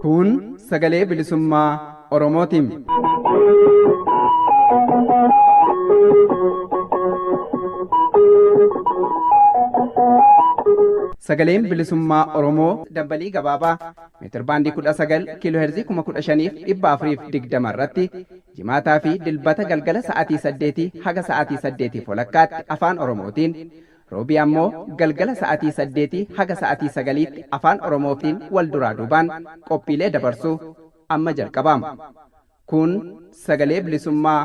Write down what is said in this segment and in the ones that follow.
Kun sagalee bilisummaa Oromootiin. Sagaleen bilisummaa Oromoo dambalii gabaabaa meetirbaandii 19 kiiloo heerzii 15,420 irratti jimaataa fi dilbata galgala sa'aatii 8 haga sa'aatii 8 walakkaatti afaan Oromootiin roobii ammoo galgala sa'aatii 8 haga sa'aatii 9tti afaan Oromootiin wal duraa duubaan qophiilee dabarsuu amma jalqabama. Kun sagalee bilisummaa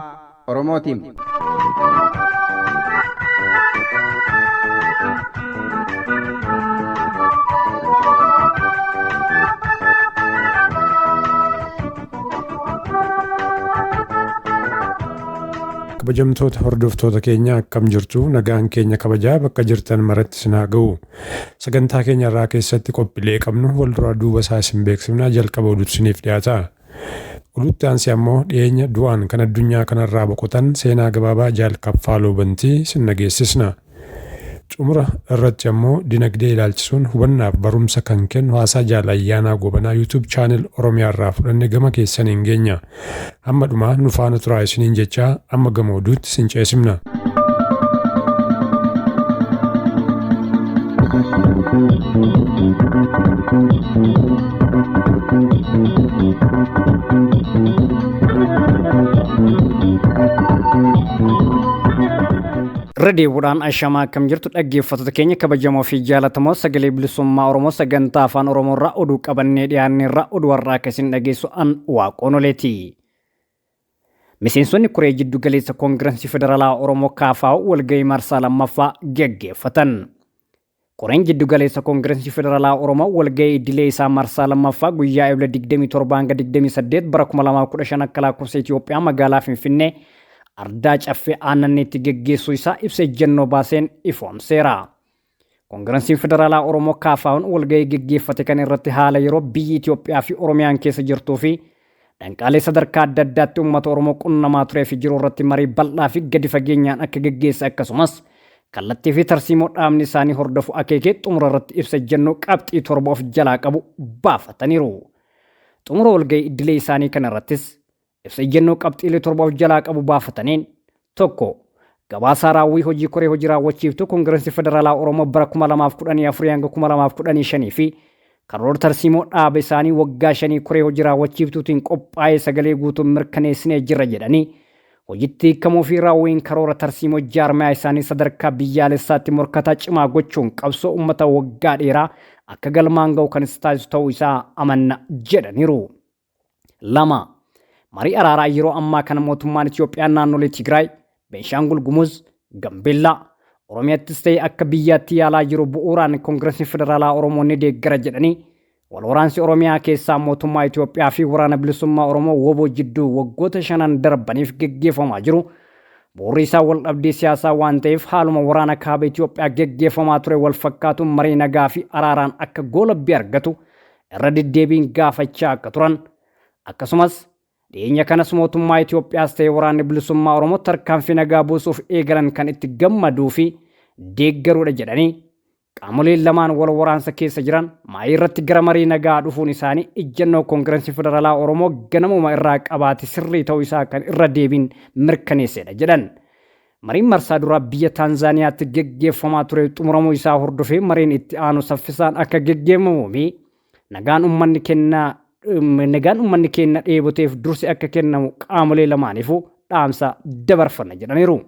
Oromootiin. Kabajamtoota hordoftoota keenya, akkam jirtu? Nagaan keenya kabajaa bakka jirtan maratti isin haa ga'u. Sagantaa keenya irraa keessatti qophiilee qabnu wal duraa duuba isaa isin beeksifnaa. Jalqaba oduutu isiniif dhiyaata. Oduutti aansee ammoo dhiyeenya du'aan kan addunyaa kanarraa boqotan seenaa gabaabaa Jaal Kaffaaloo Bantii isin dhageessisna. Xumura irratti ammoo dinagdee ilaalchisuun hubannaaf barumsa kan kennu haasaa Jaal Ayyaanaa Goobanaa YouTube channel Oromiyaa irraa fudhanne gama keessaniin geenya. Hamma dhumaa nu faana turaa isiniin jechaa, amma gama oduutti isin ceesifna. Irra deebi'uudhaan ashamaa, akkam jirtu dhaggeeffattoota keenya kabajamoo fi jaalatamoo? Sagalee bilisummaa Oromoo sagantaa afaan Oromoo irraa oduu qabannee dhiyaanne irraa oduu har'aa akka isin dhageessu an Waaqoon Oleeti. Miseensonni koree jiddu galeessa Koongirensii Federaalaa Oromoo KFO walgahii marsaa lammaffaa geggeeffatan. Koreen jiddu galeessa Koongirensii Federaalaa Oromoo walgahii idilee isaa marsaa lammaffaa guyyaa Ebla 27 hanga 28 bara 2015 akka lakkoofsa Itoophiyaa magaalaa Finfinnee Ardaa Caffee Aannanneetti geggeessuu isaa ibsa ejjennoo baaseen ifoomseera. Koongirensiin Federaalaa Oromoo KFO'n walgahii geggeeffate kan irratti haala yeroo biyyi Itoophiyaa fi Oromiyaan keessa jirtuu fi danqaalee sadarkaa adda addaatti uummata Oromoo qunnamaa turee fi jiru irratti marii bal'aa fi gadi fageenyaan akka geggeesse, akkasumas kallattii fi tarsiimoo dhaabni isaanii hordofu akeekee xumura irratti ibsa ejjennoo qabxii 7 of jalaa qabu baafataniiru. Xumura walgahii idilee isaanii kana irrattis ibsa ejjennoo qabxiilee 7 of jalaa qabu baafataniin, 1. Gabaasaa raawwii hojii koree hojii raawwachiiftuu Koongirensii Federaalaa Oromoo bara 2014 hanga 2015 fi karoora tarsiimoo dhaaba isaanii waggaa shanii koree hojii raawwachiiftuutiin qophaa'ee sagalee guutuun mirkaneessinee jirra jedhanii, hojitti hiikamuu fi raawwiin karoora tarsiimoo jaarmayaa isaanii sadarkaa biyyaalessaatti morkataa cimaa gochuun qabsoo uummata waggaa dheeraa akka galmaan ga'u kan isa taasisu ta'uu isaa amanna jedhaniiru. 2. Marii araaraa yeroo ammaa kana mootummaan Itoophiyaa naannolee Tigraay, Beenshaangul Gumuz, Gambeellaa, Oromiyaattis ta'e akka biyyaatti yaalaa jiru bu'uuraan Koongiresiin Federaalaa Oromoo ni deeggara jedhanii, wal waraansi Oromiyaa keessaa mootummaa Itoophiyaa fi Waraana Bilisummaa Oromoo WBO jidduu waggoota shanan darbaniif geggeeffamaa jiru bu'uurri isaa wal dhabdee siyaasaa waan ta'eef, haaluma waraana kaaba Itoophiyaa geggeeffamaa ture wal fakkaatuun marii nagaa fi araaraan akka goolabbii argatu irra deddeebiin gaafachaa akka turan, akkasumas dhiyeenya kanas mootummaa Itoophiyaas ta'e Waraanni Bilisummaa Oromoo tarkaanfii nagaa buusuuf eegalan kan itti gammaduu fi deeggaruudha jedhanii, qaamoleen lamaan wal waraansa keessa jiran maayii irratti gara marii nagaa dhufuun isaanii ejjennoo Koongirensii Federaalaa Oromoo ganamuma irraa qabaate sirrii ta'uu isaa kan irra deebiin mirkaneessedha jedhan. Mariin marsaa duraa biyya Taanzaaniyaatti geggeeffamaa ture xumuramuu isaa hordofee mariin itti aanu saffisaan akka geggeeffamuu fi nagaan uummanni kenna dheeboteef dursi akka kennamu qaamolee lamaaniifuu dhaamsa dabarfanna jedhaniiru.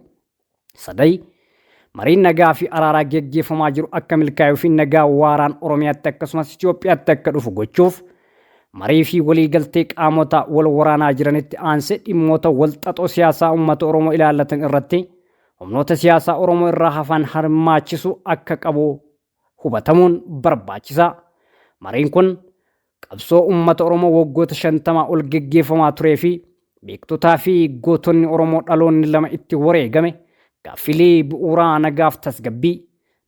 3. Mariin nagaa fi araaraa geggeeffamaa jiru akka milkaa'uu fi nagaa waaraan Oromiyaatti akkasumas Itoophiyaatti akka dhufu gochuuf marii fi waliigaltee qaamota wal waraanaa jiranitti aansee dhimmoota wal xaxoo siyaasaa uummata Oromoo ilaallatan irratti humnoota siyaasaa Oromoo irraa hafan hirmaachisuu akka qabu hubatamuun barbaachisaa. Mariin kun qabsoo uummata Oromoo waggoota 50 ol geggeeffamaa turee fi beektotaa fi gootonni Oromoo dhaloonni lama itti wareegame gaaffilee bu'uuraa nagaaf tasgabbii,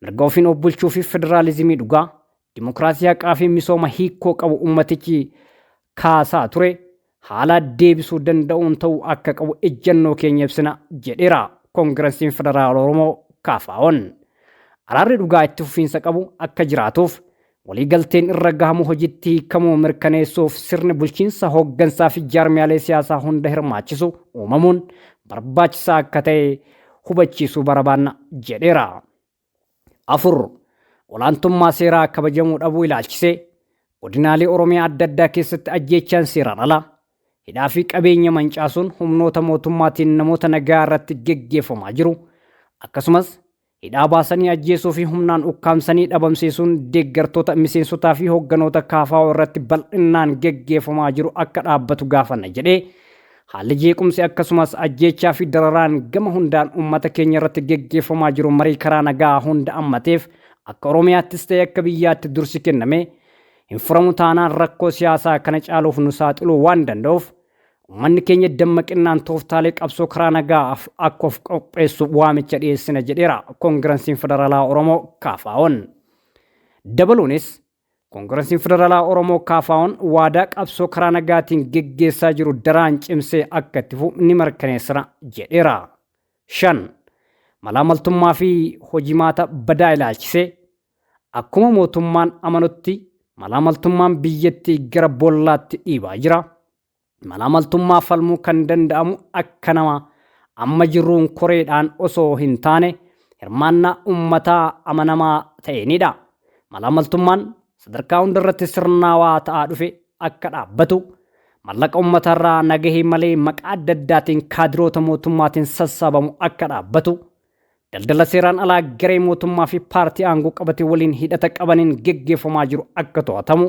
mirga ofiin of bulchuu fi federaalizimii dhugaa, dimokiraasii haqaa fi misooma hiikkoo qabu ummatichi kaasaa ture. haala deebisuu danda'uun ta'uu akka qabu ejjennoo keenya ibsina jedheera Koongiransiin Federaala Oromoo KFO'n. Araarri dhugaa itti fufiinsa qabu akka jiraatuuf waliigalteen irra gahamu hojiitti hiikamuu mirkaneessuuf sirni bulchiinsa hooggansaa fi jaarmiyaalee siyaasaa hunda hirmaachisu uumamuun barbaachisaa akka ta'e hubachiisuu barbaanna jedheera. 4. Olaantummaa seeraa kabajamuu dhabuu ilaalchisee godinaalee Oromiyaa adda addaa keessatti ajjeechaan seeraan alaa, hidhaa fi qabeenya mancaasuun humnoota mootummaatiin namoota nagaa irratti geggeeffamaa jiru, akkasumas hidhaa baasanii ajjeesuu fi humnaan ukkaamsanii dhabamsiisuun deeggartoota, miseensotaa fi hoogganoota KFO irratti bal'innaan geggeeffamaa jiru akka dhaabbatu gaafanna jedhee, haalli jeequmsi akkasumas ajjeechaa fi dararaan gama hundaan uummata keenya irratti geggeeffamaa jiru marii karaa nagaa hunda ammateef akka Oromiyaattis ta'e akka biyyaatti dursi kenname hin furamu taanaan rakkoo siyaasaa kana caaluuf nu saaxiluu waan danda'uuf uummanni keenya dammaqinnaan tooftaalee qabsoo karaa nagaa akka of qopheessu waamicha dhiyeessina jedheera Koongiransiin Federaalaa Oromoo KFO'n. Dabaluunis Koongiransiin Federaalaa Oromoo KFO'n waadaa qabsoo karaa nagaatiin geggeessaa jiru daraan cimsee akka itti fufu ni mirkaneessina jedheera. 5. Malaamaltummaa fi hojimaata badaa ilaalchisee akkuma mootummaan amanutti malaamaltummaan biyyattii gara boollaatti dhiibaa jira. Malaamaltummaa falmuu kan danda'amu akka nama amma jirruun koreedhaan osoo hin taane hirmaannaa uummataa amanamaa ta'eenidha. Malaamaltummaan sadarkaa hundarratti sirnaawaa ta'aa dhufe akka dhaabbatu, mallaqa uummatarraa nagahee malee maqaa adda addaatiin kaadiroota mootummaatiin sassaabamu akka dhaabbatu, daldala seeraan alaa garee mootummaa fi paartii aangoo qabate waliin hidhata qabaniin geggeeffamaa jiru akka to'atamu,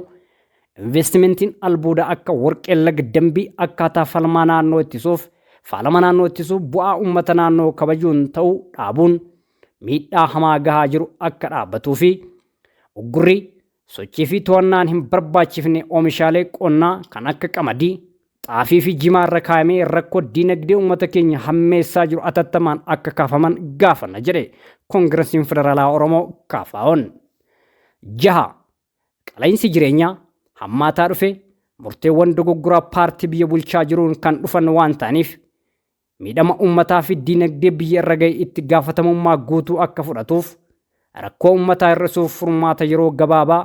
investimentiin albuudaa akka warqee laga dambii akkaataa falmaa naannoo ittisuuf faalama naannoo ittisuuf bu'aa uummata naannoo kabajuun ta'uu dhaabuun miidhaa hamaa gahaa jiru akka dhaabbatuu fi uggurri sochii fi to'annaan hin barbaachifne oomishaalee qonnaa kan akka qamadii, xaafii fi jimaa irra kaa'amee rakkoo diinagdee uummata keenya hammeessaa jiru atattamaan akka kaafaman gaafanna jedhe Koongiransiin Federaalaa Oromoo KFO'n. 6. Qala'iinsi jireenyaa hammaataa dhufe murteewwan dogoggoraa paartii biyya bulchaa jiruun kan dhufan waan ta'aniif miidhama uummataa fi diinagdee biyya irra ga'e itti gaafatamummaa guutuu akka fudhatuuf rakkoo uummataa hir'isuuf furmaata yeroo gabaabaa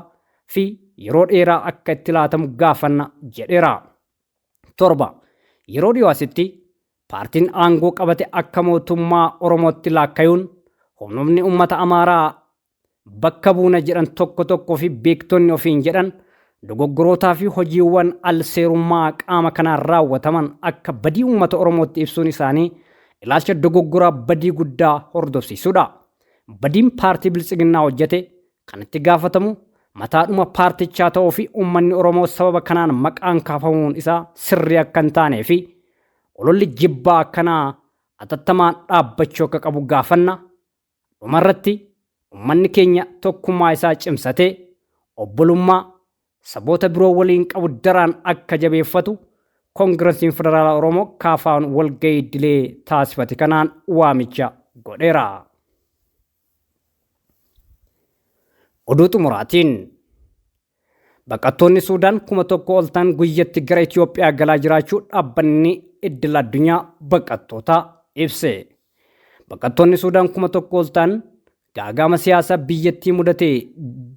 fi yeroo dheeraa akka itti laatamu gaafanna jedheera. 7. Yeroo dhiyoo asitti paartiin aangoo qabate akka mootummaa Oromootti laakkayuun humnoonni uummata Amaaraa bakka buuna jedhan tokko tokkoo fi beektonni ofiin jedhan dogoggorootaa fi hojiiwwan al seerummaa qaama kanaan raawwataman akka badii uummata Oromootti ibsuun isaanii ilaalcha dogoggoraa badii guddaa hordofsiisudha. Badiin paartii Biltsiginnaa hojjete kan itti gaafatamu mataadhuma paartichaa ta'uu fi uummanni Oromoo sababa kanaan maqaan kaafamuun isaa sirrii akka hin taanee fi ololli jibbaa akkanaa atattamaan dhaabbachuu akka qabu gaafanna. Dhumarratti uummanni keenya tokkummaa isaa cimsatee obbolummaa saboota biroo waliin qabu daraan akka jabeeffatu Koongiransiin Federaalaa Oromoo KFO'n walgahii idilee taasifate kanaan waamicha godheera. Oduu xumuraatiin baqattoonni Suudaan 1000 ol ta'an guyyatti gara Itoophiyaa galaa jiraachuu dhaabbanni idil addunyaa baqattootaa ibse. Baqattoonni Suudaan 1000 ol ta'an gaaga'ama siyaasaa biyyattii mudate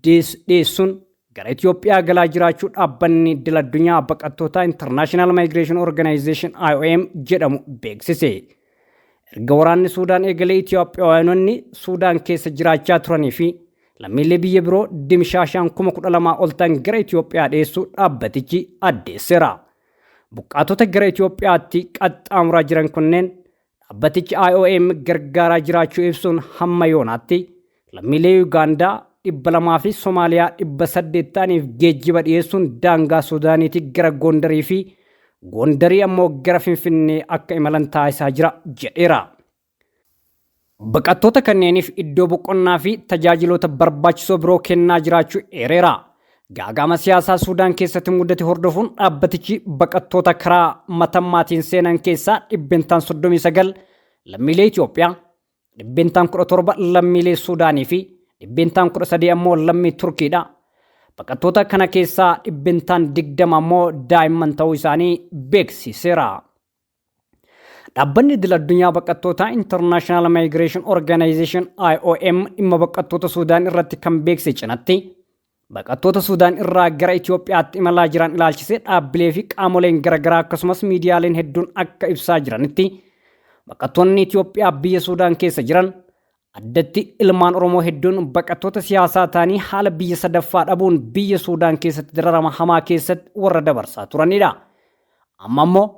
dhiyeessuun gara Itoophiyaa galaa jiraachuu dhaabbanni idil addunyaa baqattootaa International Migration Organization IOM jedhamu beeksise. Erga waraanni Suudaan eegalee Itoophiyaanonni Suudaan keessa jiraachaa turanii fi lammiilee biyya biroo dimshaashaan 12,000 ol ta'an gara Itoophiyaa dhiyeessuu dhaabbatichi addeesseera. Buqqaatota gara Itoophiyaatti qaxxaamuraa jiran kunneen dhaabbatichi IOM gargaaraa jiraachuu ibsuun hamma yoonaatti lammiilee Yuugaandaa 200 fi Somaaliyaa 800 ta'aniif geejjiba dhiyeessuun daangaa Suudaaniitti gara Gondarii fi Gondarii ammoo gara Finfinnee akka imalan taasisaa jira jedheera. Baqattoota kanneeniif iddoo boqonnaa fi tajaajiloota barbaachisoo biroo kennaa jiraachuu eereera. Gaaga'ama siyaasaa Suudaan keessatti mudate hordofuun dhaabbatichi baqattoota karaa matammaatiin seenan keessaa 39% lammiilee Itoophiyaa, 17% lammiilee Suudaanii fi 13% ammoo lammii Turkiidha. Baqattoota kana keessaa dhibbentaan 20 ammoo daa'imman ta'uu isaanii beeksiseera. Dhaabbanni idil addunyaa baqattootaa International Migration Organization IOM dhimma baqattoota Suudaan irratti kan beeksise cinatti baqattoota Suudaan irraa gara Itoophiyaatti imalaa jiran ilaalchisee dhaabbilee fi qaamoleen garaagaraa akkasumas miidiyaaleen hedduun akka ibsaa jiranitti baqattoonni Itoophiyaa biyya Suudaan keessa jiran addatti ilmaan Oromoo hedduun baqattoota siyaasaa ta'anii haala biyya sadaffaa dhabuun biyya Suudaan keessatti dararama hamaa keessatti warra dabarsaa turanidha. Amma immoo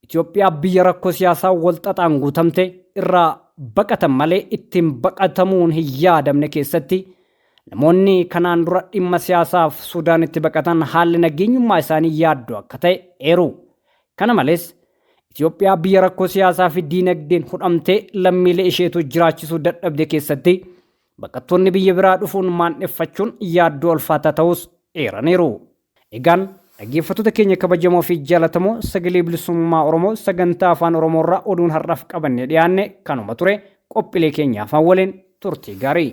Itoophiyaa biyya rakkoo siyaasaa walxaxaan guutamte irraa baqatan malee ittiin baqatamuun hin yaadamne keessatti namoonni kanaan dura dhimma siyaasaaf Suudaanitti baqatan haalli nageenyummaa isaanii yaaddoo akka ta'e eeru. Kana malees Itoophiyaa biyya rakkoo siyaasaa fi diinagdeen hudhamtee lammiilee isheetu jiraachisuu dadhabde keessatti baqattoonni biyya biraa dhufuun maandheffachuun yaaddoo ulfaataa ta'us eeraniiru. Egaan dhaggeeffattoota keenya kabajamoo fi jaallatamoo sagalee bilisummaa Oromoo sagantaa afaan Oromoo irraa oduun har'aaf qabannee dhiyaanne kanuma ture qophiilee keenya afaan waliin turtii gaarii.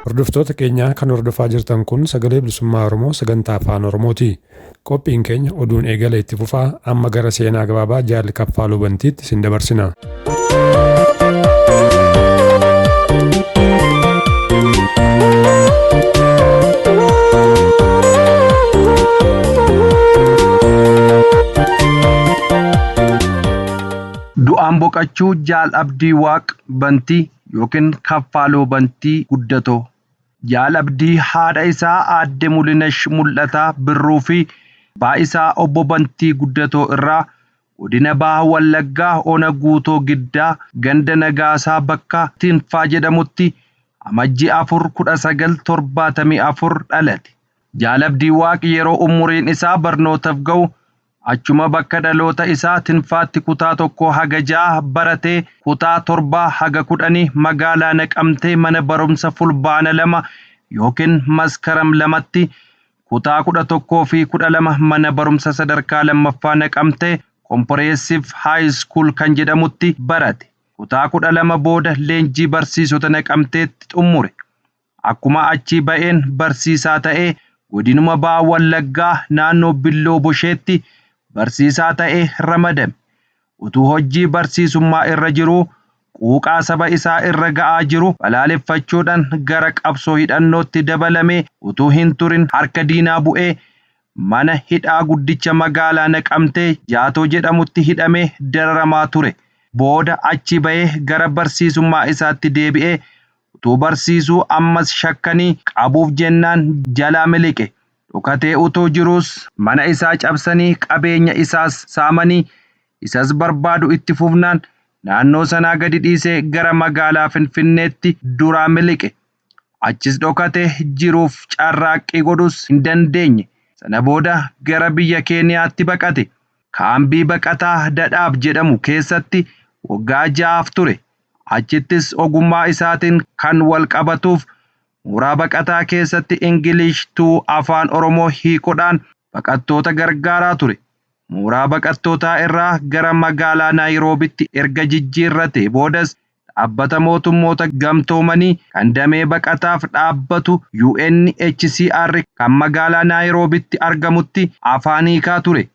Hordoftoota keenya kan hordofaa jirtan kun sagalee bilisummaa Oromoo sagantaa afaan Oromooti. Qophiin keenya oduun eegale itti fufaa amma gara seenaa gabaabaa jaalli kaffaaluu bantiitti isin dabarsina. Du'aan boqachuu Jaal Abdii Waaq Bantii yookiin Kaffaaloo Bantii Guddatoo. Jaal Abdii haadha isaa aadde Mul'inash Mul'ataa Birruu fi abbaa isaa obbo Bantii Guddatoo irraa godina Baha Wallaggaa Ona Guutoo Giddaa ganda Nagaasaa bakka Tinfaa jedhamutti amajjii 4 1974 dhalate. Jaal Abdii Waaq yeroo umuriin isaa barnootaaf ga'u achuma bakka dhaloota isaa Tinfaatti kutaa 1 haga 6 baratee kutaa 7 haga 10 magaalaa Naqamtee mana barumsa Fulbaana 2 yookiin Maskaram 2tti kutaa 11 fi 12 mana barumsa sadarkaa lammaffaa Naqamtee Kompireessiv Haayiskuul kan jedhamutti barate. Kutaa 12 booda leenjii barsiisota Naqamteetti xummure. Akkuma achii ba'een barsiisaa ta'ee godinuma Baha Wallaggaa naannoo Billoo Bosheetti barsiisaa ta'ee ramadame. Utuu hojii barsiisummaa irra jiruu quuqaa saba isaa irra ga'aa jiru balaaleffachuudhaan gara qabsoo hidhannootti dabalamee utuu hin turin harka diinaa bu'ee mana hidhaa guddicha magaalaa Naqamtee Jaatoo jedhamutti hidhamee dararamaa ture. Booda achi ba'ee gara barsiisummaa isaatti deebi'ee utuu barsiisuu ammas shakkanii qabuuf jennaan jalaa miliqe. Dhokatee utuu jiruus mana isaa cabsanii qabeenya isaas saamanii isas barbaadu itti fufnaan naannoo sanaa gadi dhiisee gara magaalaa Finfinneetti duraa miliqe. Achis dhokatee jiruuf carraaqqii godhus hin dandeenye. Sana booda gara biyya Keeniyaatti baqate. Kaambii baqataa Dadhaab jedhamu keessatti waggaa 6 ture. Achittis ogummaa isaatiin kan wal qabatuuf mooraa baqataa keessatti Ingilish tuu afaan Oromoo hiikuudhaan baqattoota gargaaraa ture. Mooraa baqattootaa irraa gara magaalaa Naayiroobitti erga jijjiirrate boodas dhaabbata mootummoota gamtoomanii kan damee baqataaf dhaabbatu UNHCR kan magaalaa Naayiroobitti argamutti afaan hiikaa ture.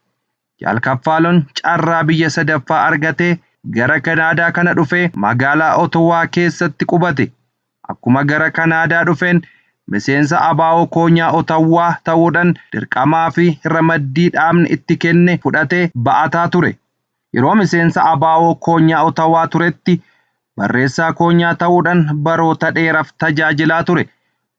Jaal Kaffaaloon carraa biyya sadaffaa argatee gara Kanaadaa kana dhufee magaalaa Otowaa keessatti qubate. Akkuma gara Kanaadaa dhufeen miseensa ABO Koonyaa Otawaa ta'uudhaan dirqamaa fi ramaddii dhaabni itti kenne fudhatee ba'ataa ture. Yeroo miseensa ABO Koonyaa Otawaa turetti barreessaa Koonyaa ta'uudhaan baroota dheeraaf tajaajilaa ture.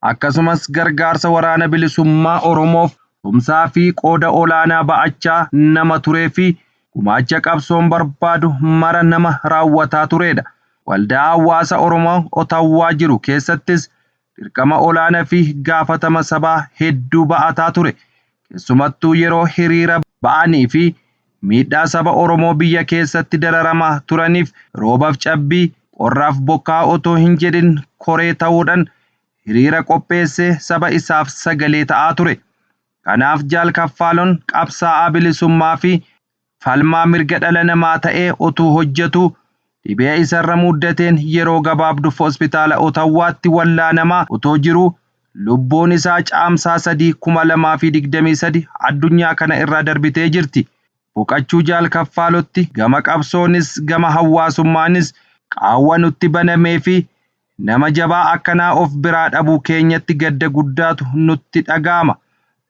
Akkasumas gargaarsa waraana bilisummaa Oromoof tumsaa fi qooda olaanaa ba'achaa nama turee fi gumaacha qabsoon barbaadu mara nama raawwataa turedha. Waldaa hawaasa Oromoo Otawaa jiru keessattis dirqama olaanaa fi gaafatama sabaa hedduu ba'ataa ture. Keessumattuu yeroo hiriira ba'anii fi miidhaa saba Oromoo biyya keessatti dararamaa turaniif roobaaf cabbii, qorraaf bokkaa otoo hin jedhin koree ta'uudhaan hiriira qopheessee saba isaaf sagalee ta'aa ture. Kanaaf Jaal Kaffaaloon qabsaa'aa bilisummaa fi Falmaa mirga dhala namaa ta'ee otuu hojjetu dhibee isarra muddateen yeroo gabaabduuf hospitaala Otawwaatti wallaanamaa otoo jiruu lubbuun isaa Caamsaa 3, 2023 addunyaa kana irraa darbitee jirti. Boqachuu Jaal Kaffaalotti gama qabsoonis gama hawaasummaanis qaawwa nutti banamee fi nama jabaa akkanaa of biraa dhabuu keenyatti gadda guddaatu nutti dhaga'ama.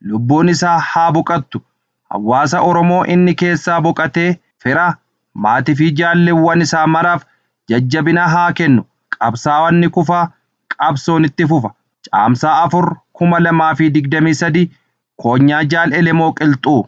Lubbuun isaa haa boqattu. Hawaasa Oromoo inni keessaa boqatee fira, maatii fi jaalleewwan isaa maraaf jajjabina haa kennu. Qabsaa'aan ni kufa, qabsoon itti fufa. Caamsaa 4, 2023 Koonyaa Jaal Elemoo Qilxuu.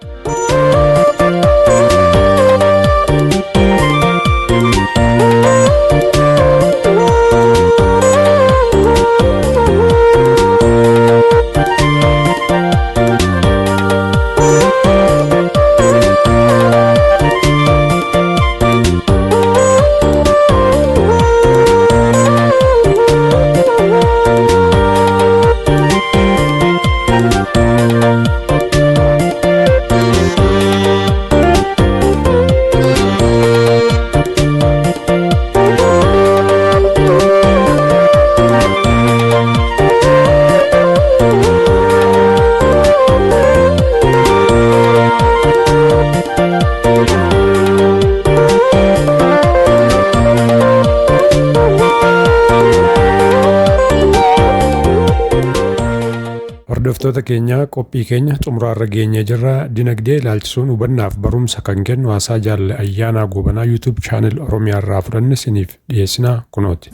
Hordoftoota keenya, qophii keenya xumuraarra geenyee jirra. Dinagdee ilaalchisuun hubannaaf barumsa kan kennu haasaa Jaalle Ayyaanaa Goobanaa YouTube channel Oromiyaa irraa fudhanne isiniif dhiyeessinaa, kunooti.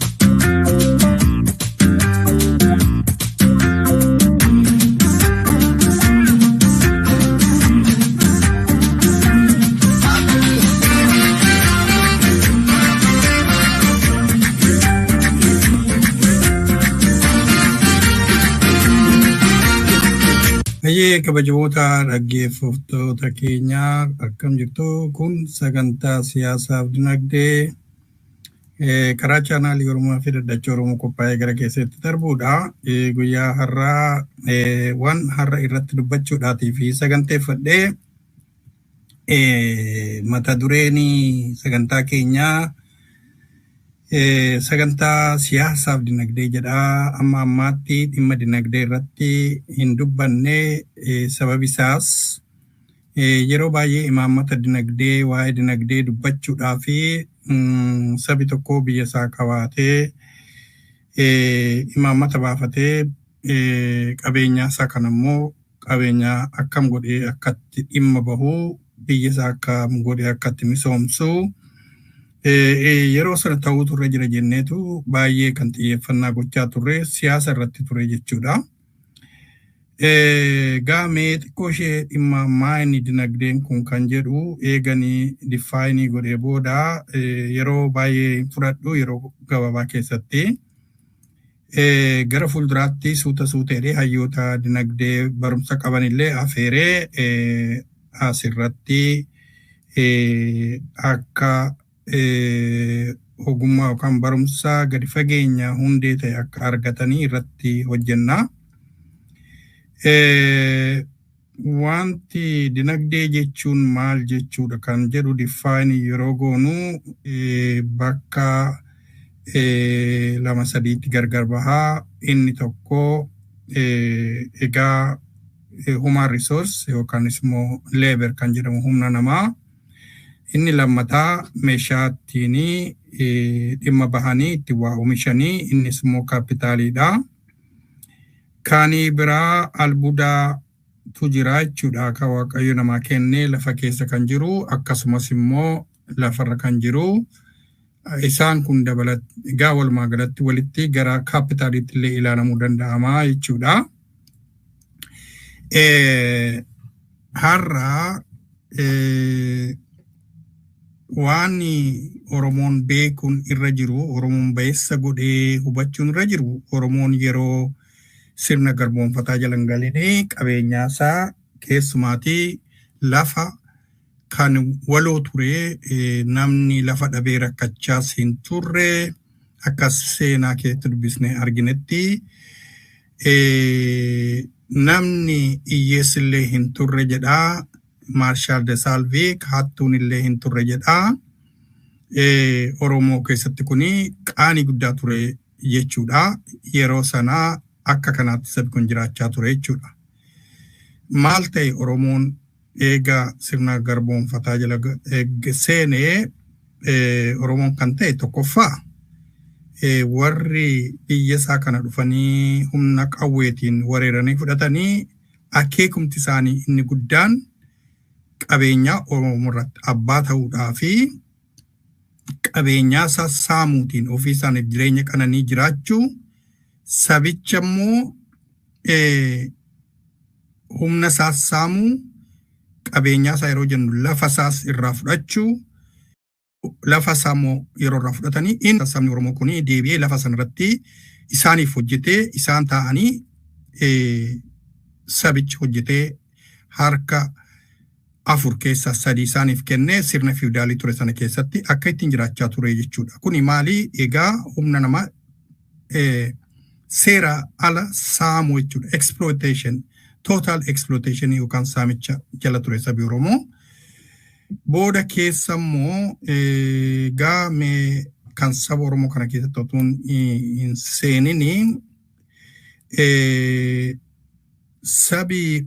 Baay'ee kabajamoota dhaggeeffattoota keenyaa, akkam jirtu? Kun sagantaa siyaasaaf dinagdee karaa chaanaalii Oromoo fi Daddacha Oromoo qophaa'ee gara keessatti darbuudha. Guyyaa har'aa waan har'a irratti dubbachuudhaatii fi saganteeffadhee mata dureen sagantaa keenyaa sagantaa siyaasaaf dinagdee jedha. Amma ammaatti dhimma dinagdee irratti hin dubbanne. Sababi isaas yeroo baay'ee imaammata dinagdee, waa'ee dinagdee dubbachuudhaa fi sabi tokko biyya isaa qabaatee, imaammata baafatee, qabeenya isaa kan ammoo qabeenya akkam godhee akkatti dhimma bahuu, biyya isaa akkam godhee akkatti misoomsuu yeroo sana ta'uutu irra jira jenneetu baay'ee kan xiyyeeffannaa gochaa turre siyaasa irratti ture jechuudha. Gaamee xiqqoo ishee dhimma maayini dinagdeen kun kan jedhu eeganii define godhee booda yeroo baay'ee fudhadhu, yeroo gabaabaa keessatti. Gara fuulduraatti suuta suuteedhe hayyoota dinagdee barumsa qabanillee afeeree asirratti akka ogummaa yookaan barumsa gadi fageenya hundee ta'e akka argatanii irratti hojjenna. Wanti dinagdee jechuun maal jechuudha kan jedhu define yeroo goonu bakka lama sadiitti gargar bahaa. Inni tokko egaa human resource yookaanis immoo labor kan jedhamu, humna namaa. Inni lammataa meeshaa ittiin dhimma bahanii itti waa oomishanii, innis immoo kaapitaaliidha. Kaanii biraa albuudaatu jira jechuudha, kan Waaqayyo namaa kennee lafa keessa kan jiru, akkasumas immoo lafarra kan jiru. Isaan kun dabalat egaa walumaa galatti walitti gara kaapitaaliitti illee ilaalamuu danda'ama jechuudha. Har'a waan Oromoon beekuun irra jiru, Oromoon ba'eessa godhee hubachuun irra jiru, Oromoon yeroo sirna garboomfataa jala hin galinee qabeenyaa isaa, keessumaatii lafa kan waloo ture, namni lafa dhabee rakkachaas hin turre. Akka seenaa keessatti dubbisnee arginetti namni hiyyeessillee hin turre jedhaa. Maarshaal de Saalvii hattuun illee hin turre jedha. Oromoo keessatti kuni qaanii guddaa ture jechuudha. Yeroo sanaa akka kanaatti sabni kun jiraachaa ture jechuudha. Maal ta'e Oromoon eega sirna garboonfataa jala seenee, Oromoon kan ta'e tokkoffaa warri biyya isaa kana dhufanii humna qawweetiin weeraranii fudhatanii, akeekumti isaanii inni guddaan qabeenyaa Oromoo irratti abbaa ta'uudhaa fi qabeenyaa isaa saamuutiin ofii isaaniif jireenya qananii jiraachuu, sabicha immoo humna isaas saamuu, qabeenyaa isaa yeroo jennu lafa isaas irraa fudhachuu. Lafa isaa immoo yeroo irraa fudhatanii, inni sabni Oromoo kun deebi'ee lafa sanarratti isaaniif hojjetee, isaan taa'anii sabichi hojjetee harka afur keessaa sadii isaaniif kennee sirna fiwudaalii ture sana keessatti akka ittiin jiraachaa ture jechuudha. Kuni maali? Egaa humna namaa seera ala saamuu jechuudha. Exploitation, total exploitation yookaan saamicha jala ture sabi Oromoo. Booda keessa immoo egaa mee kan saba Oromoo kana keessatti otoo hin seenini, sabi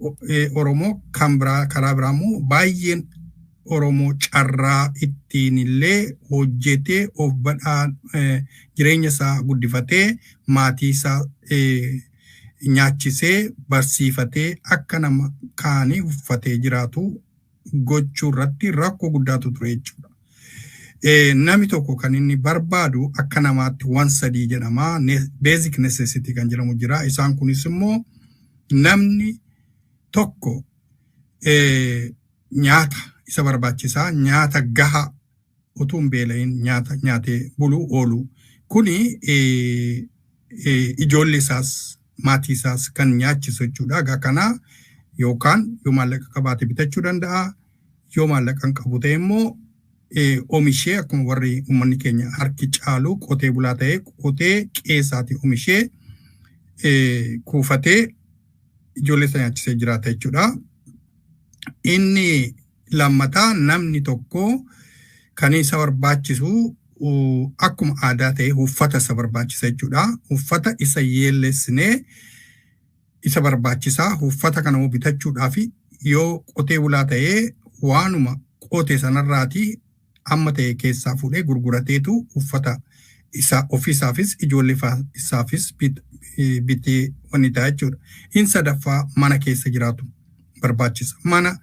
Oromoo kan biraa, karaa biraa immoo baay'een Oromoo carraa ittiin illee hojjetee of badhaa, jireenya isaa guddifatee, maatii isaa nyaachisee, barsiifatee, akka nama kaanii uffatee jiraatu gochuu irratti rakkoo guddaatu ture jechuudha. Namni tokko kan inni barbaadu akka namaatti waan sadii jedhama. Basic necessity kan jedhamu jira. Isaan kunis immoo namni tokko nyaata isa barbaachisaa, nyaata gahaa utuu hin beela'in nyaata nyaatee buluu oolu. Kuni ijoollee isaas maatii isaas kan nyaachisu jechuudha. Egaa kana yookaan yoo maallaqa qabaate bitachuu danda'a. Yoo maallaqa hin qabu ta'e immoo oomishee, akkuma warri uummanni keenya harki caalu qotee bulaa ta'e, qotee qe'eesaatii oomishee kuufatee ijoollee isaa nyaachisee jiraata jechuudha. Inni lammataa, namni tokko kan isa barbaachisu akkuma aadaa ta'e uffata isa barbaachisa jechuudha. Uffata isa yeellessinee isa barbaachisaa. Uffata kana immoo bitachuudhaaf yoo qotee bulaa ta'ee waanuma qote sanarraatii amma ta'e keessaa fuudhee gurgurateetu uffata isa ofiisaafis ijoollee isaafis bitee wanni ta'a jechuudha. Inni sadaffaa mana keessa jiraatu barbaachisa. Mana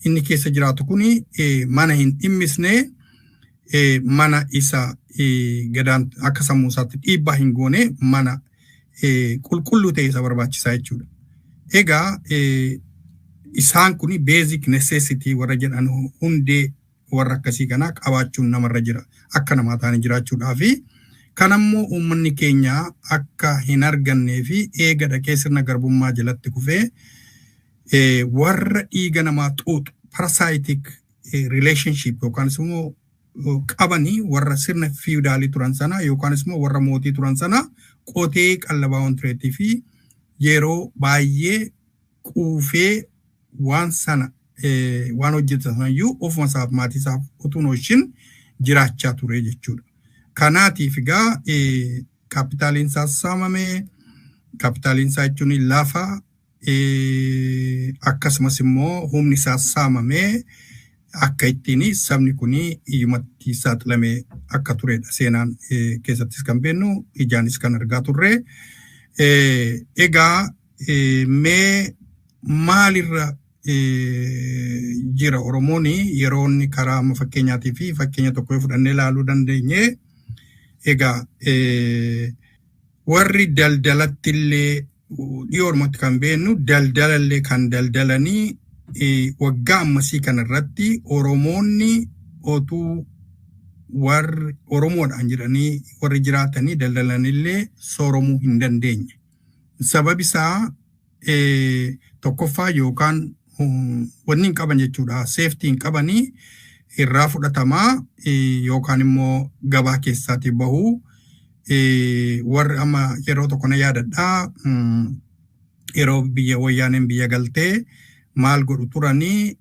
inni keessa jiraatu kuni mana hin dhimmisnee, mana isa gadaan akka sammuu isaatti dhiibbaa hin goone, mana qulqulluu ta'e isa barbaachisaa jechuudha. Egaa isaan kun basic necessity warra jedhan, hundee warra akkasii kanaa qabaachuun namarra jira akka namaa ta'anii jiraachuudhaafi. Kanammoo uummanni keenya akka hin argannee fi eega dhaqee sirna garbummaa jalatti kufee warra dhiiga namaa xuuxu, parasitic relationship yookaan immoo qabanii, warra sirna fiwudaalii turan sana yookaan immoo warra mootii turan sana qotee qallabaa waan tureetii fi yeroo baay'ee quufee waan sana waan hojjetan sanayyuu ofuma isaaf maatii isaaf utuu hin oolchin jiraachaa ture jechuudha. Kanaatiif egaa kaapitaaliin isaa saamame. Kaapitaaliin isaa jechuun lafa, akkasumas immoo humni isaa saamamee akka ittiin sabni kun hiyyumatti saaxilamee akka turedha. Seenaan keessattis kan beeknu, ijaanis kan argaa turre. Egaa mee maalirra jira Oromoon yeroo inni karaa amma fakkeenyaatii fi fakkeenya tokko yoo fudhannee ilaaluu dandeenye, egaa warri daldalatti illee dhiyoorumatti kan beeknu, daldalallee kan daldalanii waggaa ammasii kanarratti Oromoonni otuu warri Oromoodhaan jedhanii warri jiraatanii daldalanillee sooromuu hin dandeenye. Sababi isaa tokkoffaa yookaan wanni hin qaban jechuudha. Safety hin qabanii, irraa fudhatamaa yookaan immoo gabaa keessaatii bahuu. Warri amma yeroo tokko na yaadadhaa, yeroo biyya wayyaaneen biyya galtee maal godhu turanii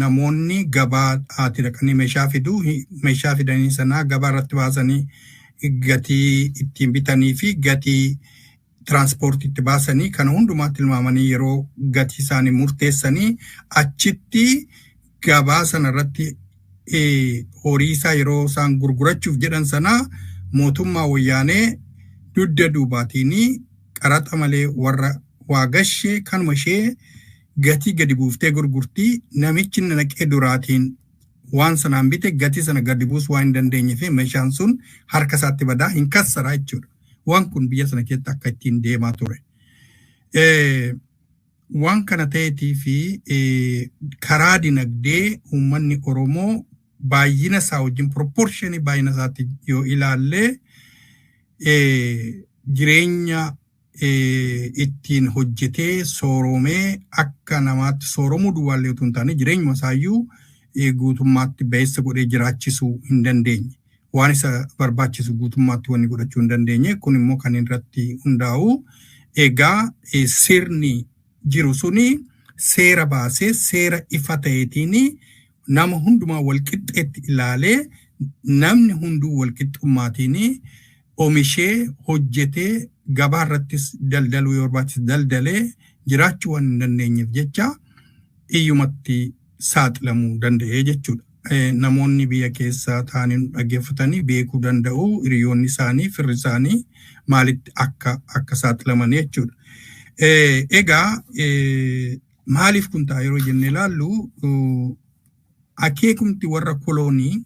Namoonni gabaa haati dhaqanii meeshaa fidu, meeshaa fidanii sanaa gabaa irratti baasanii gatii ittiin bitanii fi gatii tiraanspoortii itti baasanii kana hundumaa tilmaamanii yeroo gatii isaanii murteessanii achitti gabaa sana irratti horii isaa yeroo isaan gurgurachuuf jedhan sana mootummaa Wayyaanee dugda duubaatiin qaraxa malee warra waa gashee kanuma ishee gatii gadi buuftee gurgurtii. Namichi naqee duraatiin waan sanaan bite gatii sana gadi buusuu waan hin dandeenye fi meeshaan sun harka isaatti badaa hin kassaraa jechuudha. Waan kun biyya sana keessatti akka ittiin deemaa ture. Waan kana ta'eetii fi karaa dinagdee uummanni Oromoo baay'ina isaa wajjin, proportion baay'ina isaatti yoo ilaalle, jireenya ittiin hojjetee sooromee akka namaatti sooromuu duwwaallee otoo hin taane jireenyuma isaayyuu guutummaatti ba'eessa godhee jiraachisuu hin dandeenye. Waan isa barbaachisu guutummaatti wanni godhachuu hin dandeenye. Kun immoo kan irratti hundaa'u egaa sirni jiru suni seera baasee seera ifa ta'eetiin nama hundumaa walqixxeetti ilaalee namni hunduu walqixxummaatiin oomishee hojjetee gabaa irrattis daldaluu yoo barbaachise daldalee jiraachuu waan hin dandeenyeef jecha iyyumatti saaxilamuu danda'ee jechuudha. Namoonni biyya keessaa ta'anii dhaggeeffatanii beekuu danda'u, hiriyoonni isaanii, firri isaanii maalitti akka saaxilaman jechuudha. Egaa maaliif kun ta'a yeroo jennee ilaallu, akeekumti warra koloonii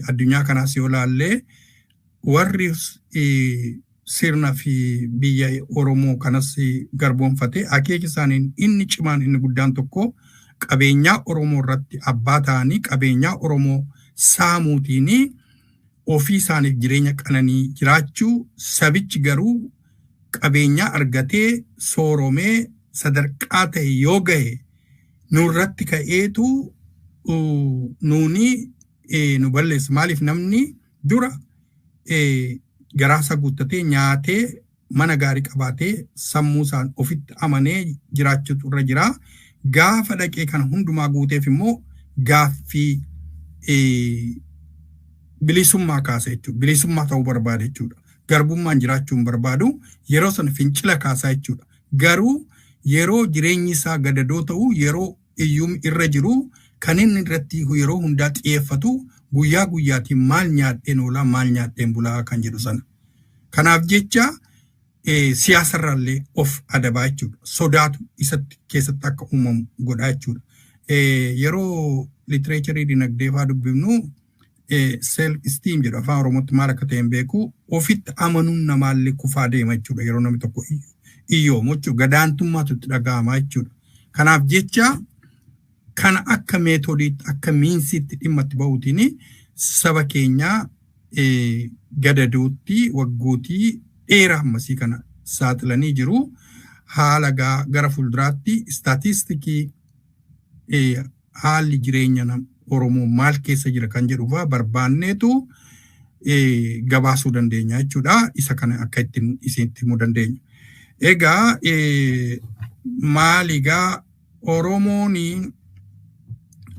addunyaa kanaas yoo ilaalle, warri sirna fi biyya Oromoo kanas garboonfate akeeki isaanii inni cimaan, inni guddaan tokko qabeenyaa Oromoo irratti abbaa ta'anii qabeenyaa Oromoo saamuutiin ofii isaaniif jireenya qananii jiraachuu, sabichi garuu qabeenyaa argatee sooromee sadarkaa ta'e yoo gahe nurratti ka'eetu nuuni nu balleessa. Maaliif? Namni dura garaasaa guuttatee, nyaatee, mana gaarii qabaatee, sammuu isaan ofitti amanee jiraachuutu irra jira. Gaafa dhaqee kana hundumaa guuteef immoo gaaffii bilisummaa kaasa jechuudha. Bilisummaa ta'uu barbaada jechuudha. Garbummaan jiraachuu hin barbaadu, yeroo sana fincila kaasaa jechuudha. Garuu yeroo jireenyi isaa gadadoo ta'u, yeroo iyyuu irra jiru, kan inni irratti yeroo hundaa xiyyeeffatu guyyaa guyyaatiin maal nyaadheen oolaa, maal nyaadheen bulaa kan jedhu sana. Kanaaf jecha siyaasarraallee of adabaa jechuudha. Sodaatu isatti keessatti akka uumamu godhaa jechuudha. Yeroo literature dinagdee fa'aa dubbifnu self esteem jedhu, afaan Oromootti maal akka ta'e hin beeku, ofitti amanuun namaallee kufaa deema jechuudha yeroo namni tokko iyyoomu jechuudha. Gadaantummaatu itti dhaga'ama jechuudha. Kanaaf jecha kana akka methodiitti, akka meansiitti dhimma itti bahuutiin saba keenyaa gadadootti waggootii dheeraa ammasii kana saaxilanii jiru. Haala gara fuulduraatti statistics haalli jireenya Oromoo maal keessa jira kan jedhu fa'aa barbaanneetu gabaasuu dandeenya jechuudha. Isa kana akka ittiin isinitti himuu dandeenya. Egaa maal egaa Oromoon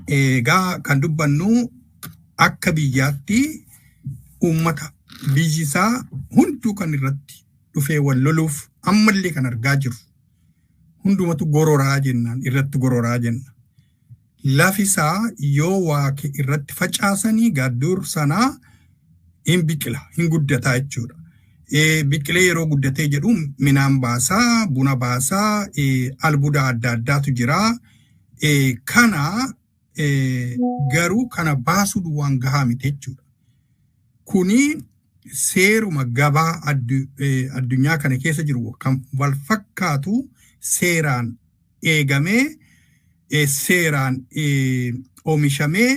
egaa kan dubbannu akka biyyaatti uummata biyyi isaa hunduu kan irratti dhufee wal loluuf ammallee kan argaa jiru. Hundumatu gororaa jennaan, irratti gororaa jenna. Lafi isaa yoo waa irratti facaasanii gaadduur sanaa hin biqila, hin guddataa jechuudha. Biqilee yeroo guddatee jedhu midhaan baasaa, buna baasaa, albuuda adda addaatu jira. Kana garuu kana baasuu duwwaan gahaa miti jechuudha. Kuni seeruma gabaa addunyaa kana keessa jiru kan wal fakkaatu seeraan eegamee, seeraan oomishamee,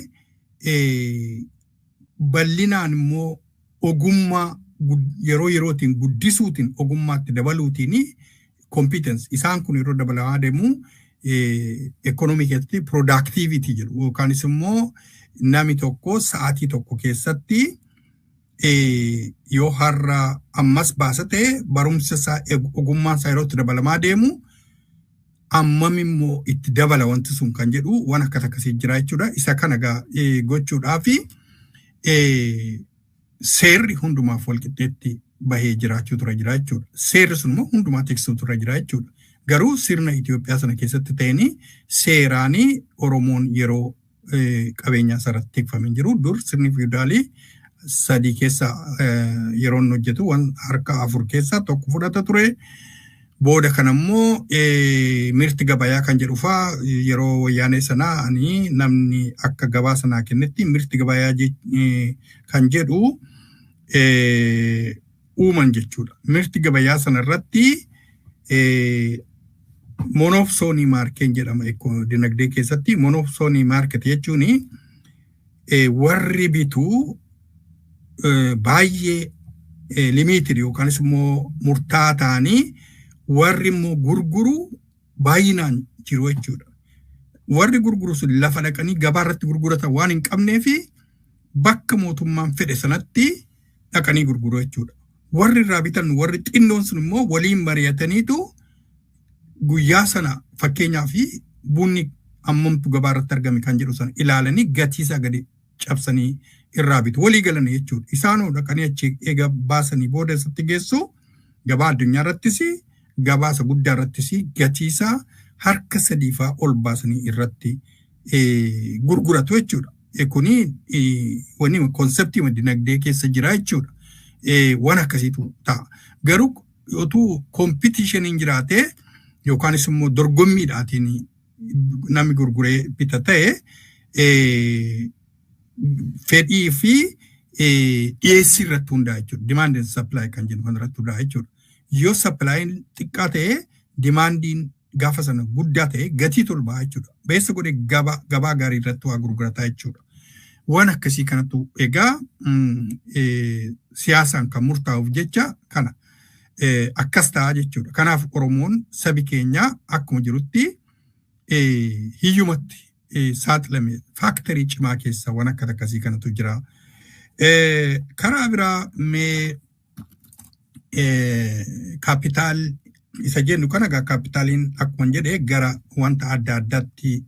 bal'inaan immoo ogummaa yeroo yerootiin guddisuutiin, ogummaatti dabaluutiin, competence isaan kun yeroo dabalamaa deemu ekonomii keessatti productivity jedhu, yookaanis immoo namni tokko sa'aatii tokko keessatti yoo har'a ammas baasa ta'e, barumsa isaa, ogummaan isaa yeroo itti dabalamaa deemu Ammam immoo itti dabala wanti sun kan jedhu waan akkas akkasii jira jechuudha. Isa kana gochuudhaaf seerri hundumaaf walqixxeetti bahee jiraachuu tura jira jechuudha. Seerri sun immoo hundumaa tiksuu tura jira jechuudha. Garuu sirna Itoophiyaa sana keessatti ta'anii seeraanii Oromoon yeroo qabeenya isaarratti tikfamee jiru. Dur sirni fiwudaalii sadii keessa yeroo inni hojjetu waan harka afur keessaa tokko fudhata ture. Booda kana immoo mirti gabayaa kan jedhu faa yeroo wayyaanee sanaa ani namni akka gabaa sanaa kennetti mirti gabayaa kan jedhu uuman jechuudha. Mirti gabayaa sana irratti monopsony market jedhama dinagdee keessatti. Monopsony market jechuun warri bituu baay'ee limited yookaanis immoo murtaa'aa ta'anii, warri immoo gurguru baay'inaan jiru jechuudha. Warri gurguru sun lafa dhaqanii gabaa irratti gurguratan waan hin qabnee fi bakka mootummaan fedhe sanatti dhaqanii gurguru jechuudha. Warri irraa bitan, warri xinnoon sun immoo waliin mari'ataniitu guyyaa sana fakkeenyaa fi bunni ammamtu gabaa irratti argame kan jedhu sana ilaalanii gatii isaa gadi cabsanii irraa bitu, walii galanii jechuudha. Isaanoo dhaqanii achi eega baasanii booda isatti geessu, gabaa addunyaa irrattis gabaa isa guddaa irrattis gatii isaa harka sadiifaa ol baasanii irratti gurguratu jechuudha. Kuni wanni concept dinagdee keessa jira jechuudha. Waan akkasiitu ta'a. Garuu utuu competitioniin jiraatee yookaanis immoo dorgommiidhaatiin namni gurguree bita ta'e, fedhii fi dhiyeessii irratti hundaa'a jechuudha. Demand and supply kan jennu kan irratti hundaa'a jechuudha. Yoo supplyin xiqqaa ta'e, demandiin gaafa sana guddaa ta'e, gatii tolbaa jechuudha. Beessa godhee gabaa gaarii irratti waa gurgurataa jechuudha. Waan akkasii kanatu egaa siyaasaan kan murtaa'uuf jecha kana akkas ta'a jechuudha. Kanaaf Oromoon sabi keenya akkuma jirutti hiyyumatti saaxilame, factorii cimaa keessa waan akka akkasii kanatu jira. Karaa biraa mee capital isa jennu kana egaa, capitaliin akkuma jedhe gara wanta adda addaatti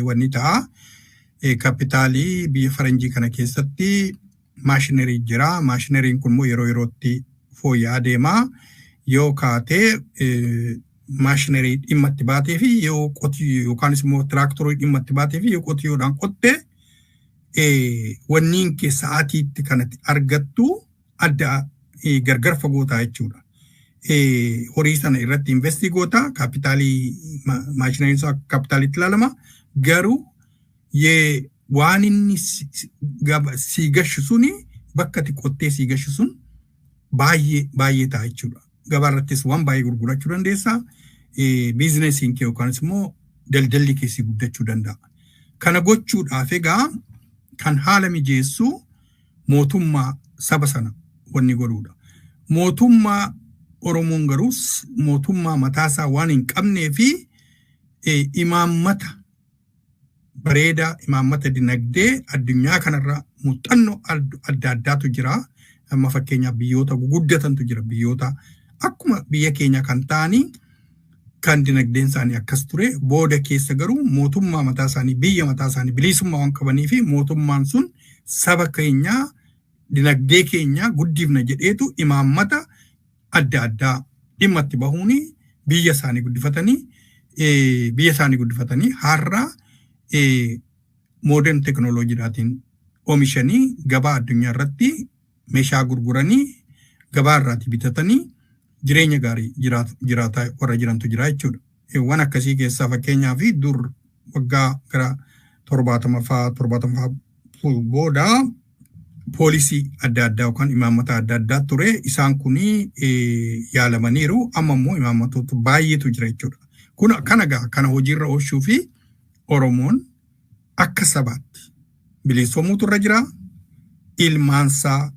wanni ta'a. Capitalii biyya faranjii kana keessatti machinery jira. Machineryn kun immoo yeroo yerootti fooyya'aa deema. Yoo kaatee machinery dhimma itti baatee fi yoo qotiyyoo yookaanis immoo tiraaktorii dhimma itti baatee fi yoo qotiyyoodhaan qotte, wanniin kee sa'aatiitti kanatti argattu adda gargar fagoo ta'a jechuudha. Horii sana irratti invest goota, capitalii machineryn sun akka capitaliitti ilaalama. Garuu waan inni sii gashu suni, bakka ati qottee sii gashu sun baay'ee baay'ee ta'a jechuudha. Gabaarrattis waan baay'ee gurgurachuu dandeessa. Businessiin kee yookaanis immoo daldalli kee sii guddachuu danda'a. Kana gochuudhaaf egaa kan haala mijeessu mootummaa saba sana wanni godhuudha. Mootummaa Oromoon garuu mootummaa mataasaa waan hin qabnee fi imaammata bareedaa, imaammata dinagdee addunyaa kanarra muuxannoo adda addaatu jira. Amma fakkeenyaaf biyyoota guguddatantu jira. Biyyoota akkuma biyya keenya kan ta'anii kan dinagdeen isaanii akkas ture, booda keessa garuu mootummaa mataa isaanii, biyya mataa isaanii, bilisummaa waan qabanii fi mootummaan sun saba keenyaa dinagdee keenya guddifna jedheetu imaammata adda addaa dhimma itti bahuun biyya isaanii guddifatanii har'a modern teknooloojiidhaatiin oomishanii gabaa addunyaa irratti meeshaa gurguranii, gabaa irraati bitatanii jireenya gaarii jiraataa warra jirantu jira jechuudha. Waan akkasii keessaa fakkeenyaa fi dur waggaa gara 70ffaa booda policy adda addaa yookaan imaammata adda addaa ture. Isaan kun yaalamaniiru. Amma immoo imaammatoota baay'eetu jira jechuudha. Kun kana gaa kana hojiirra oolchuu fi Oromoon akka sabaatti bilisoomuutu irra jira. Ilmaansaa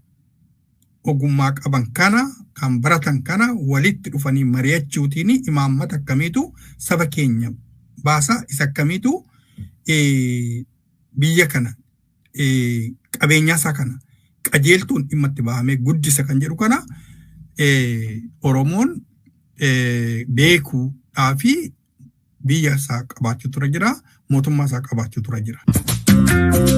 ogummaa qaban kana, kan baratan kana walitti dhufanii mari'achuutiin imaammata akkamiitu saba keenya baasa, isa akkamiitu biyya kana qabeenyaa isaa kana qajeeltuun dhimma itti bahamee guddisa kan jedhu kana Oromoon beekuudhaa fi Biyya isaa qabaachuu tura jira. Mootummaa isaa qabaachuu tura jira.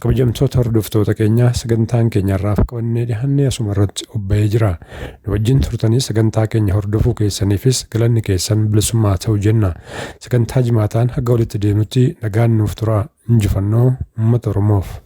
Kabajamtoota hordoftoota keenya, sagantaan keenya irraaf qabannee dhihannee asuma irratti obba'ee jira. Nu wajjin turtanii sagantaa keenya hordofuu keessaniifis galanni keessan bilisummaa ta'u jenna. Sagantaa jimaataan haga walitti deemnutti nagaan nuuf tura. Injifannoo uummata Oromoof.